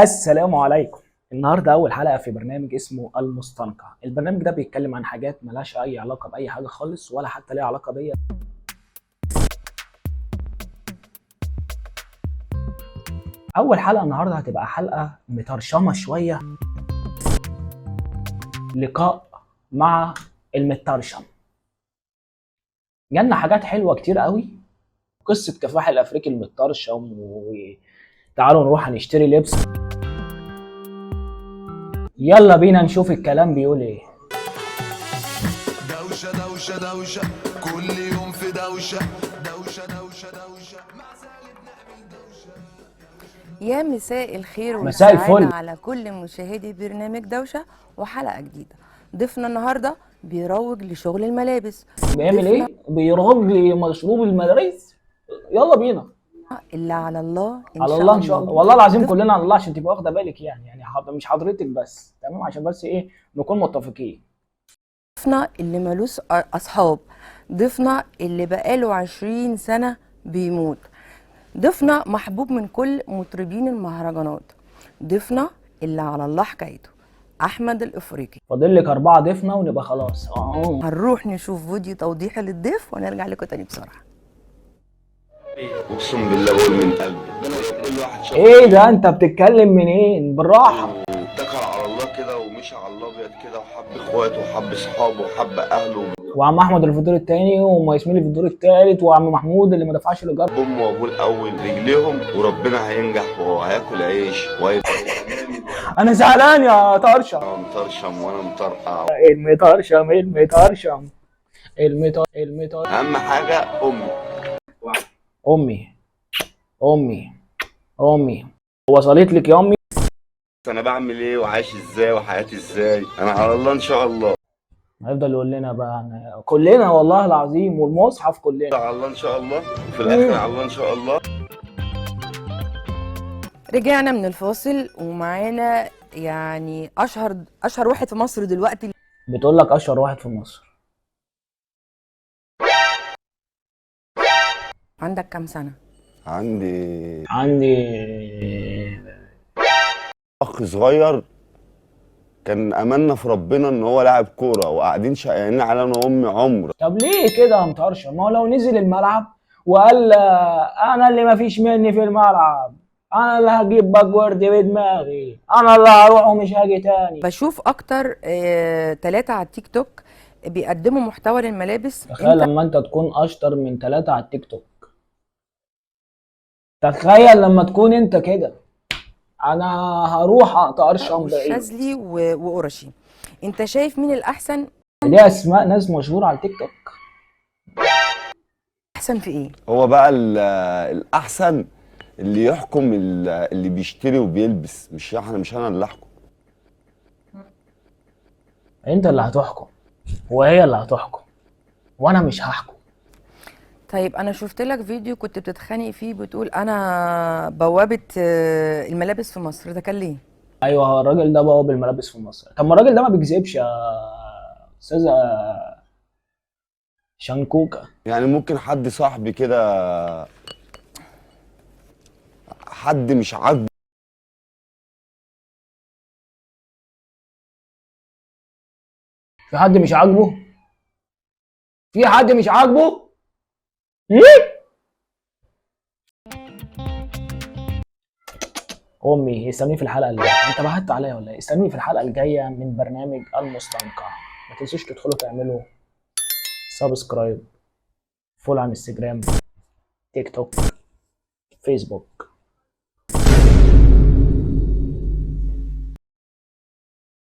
السلام عليكم. النهارده اول حلقة في برنامج اسمه المستنقع. البرنامج ده بيتكلم عن حاجات ملهاش اي علاقة باي حاجة خالص، ولا حتى ليها علاقة بيا. اول حلقة النهارده هتبقى حلقة مترشمه شوية، لقاء مع المترشم. جالنا حاجات حلوة كتير قوي، قصة كفاح الافريقي المترشم، وتعالوا نروح هنشتري لبس. يلا بينا نشوف الكلام بيقول ايه. دوشة دوشة دوشة كل يوم في دوشة دوشة دوشة دوشة مع سالب نعمل دوشة. يا مساء الخير مساء والسعادة الفل. على كل مشاهدي برنامج دوشة وحلقة جديدة. ضيفنا النهاردة بيروج لشغل الملابس. بيعمل ضيفنا ايه؟ بيروج لمشروب المدارس. يلا بينا. اللي على الله إن على شاء الله ان شاء الله، والله العظيم ضيفنا كلنا على الله، عشان تبقى واخده بالك يعني مش حضرتك بس، تمام؟ عشان بس ايه نكون متفقين. اللي ملوش أصحاب، ضيفنا اللي بقاله 20 سنة بيموت، ضيفنا محبوب من كل مطربين المهرجانات، ضيفنا اللي على الله حكايته، أحمد الإفريقي. فاضل لك 4 ضيفنا ونبقى خلاص. هنروح نشوف فيديو توضيحي للضيف ونرجع لكم تاني بسرعة. اقسم بالله بقول من قلبي، كل واحد شاف ايه ده؟ انت بتتكلم منين؟ بالراحة. اتكل على الله كده ومشي على الابيض كده، وحب اخواته وحب اصحابه وحب اهله وعم احمد اللي في الدور الثاني، وام ياسمين اللي في الدور الثالث، وعم محمود اللي ما دفعش الايجار. امه وابوه الاول رجليهم، وربنا هينجح وهياكل عيش وهيبقى انا زعلان يا طرشه. انا مطرشم وانا مطرقع. المطرشم المطرشم المطر المطر. اهم حاجة امي. امي امي امي وصلت لك يا امي. انا بعمل ايه وعايش ازاي وحياتي ازاي؟ انا على الله ان شاء الله. هيفضل يقول لنا بقى كلنا والله العظيم والمصحف كلنا على الله ان شاء الله، وفي الاخر على الله ان شاء الله. رجعنا من الفاصل ومعانا يعني اشهر واحد في مصر دلوقتي. بتقول لك اشهر واحد في مصر. عندك كام سنة؟ عندي عندي اخ صغير كان املنا في ربنا ان هو لاعب كورة، وقاعدين شقيانين على انا وامي عمر. طب ليه كده يا مطرشه؟ ما هو لو نزل الملعب وقال انا اللي ما فيش مني في الملعب، انا اللي هجيب backward بدماغي، انا اللي هروح ومش هاجي تاني. بشوف اكتر 3 على التيك توك بيقدموا محتوى للملابس. تخيل لما انت تكون اشطر من 3 على التيك توك، تخيل لما تكون انت كده. انا هروح اتقرشم بعيد. والشاذلي وقرشي، انت شايف مين الاحسن؟ دي اسماء ناس مشهورة على التيك توك. احسن في ايه؟ هو بقى الاحسن اللي يحكم اللي بيشتري وبيلبس، مش احنا، مش انا اللي احكم. انت اللي هتحكم وهي اللي هتحكم وانا مش هحكم. طيب انا شفت لك فيديو كنت بتتخانق فيه، بتقول انا بوابة الملابس في مصر، ده كان ليه؟ ايوه هو الراجل ده بواب الملابس في مصر. طب ما الراجل ده ما بيكذبش يا استاذه شنكوكه. يعني ممكن حد صاحبي كده، حد مش عاجبه في حد مش عاجبه؟ في حد مش عاجبه؟ إيه؟ امي استنوني في الحلقة اللي جاية. انت بعت عليا ولا ايه؟ استنوني في الحلقة الجاية من برنامج المستنقع. ما تنسوش تدخلوا تعملوا subscribe، follow على انستجرام، تيك توك، فيسبوك.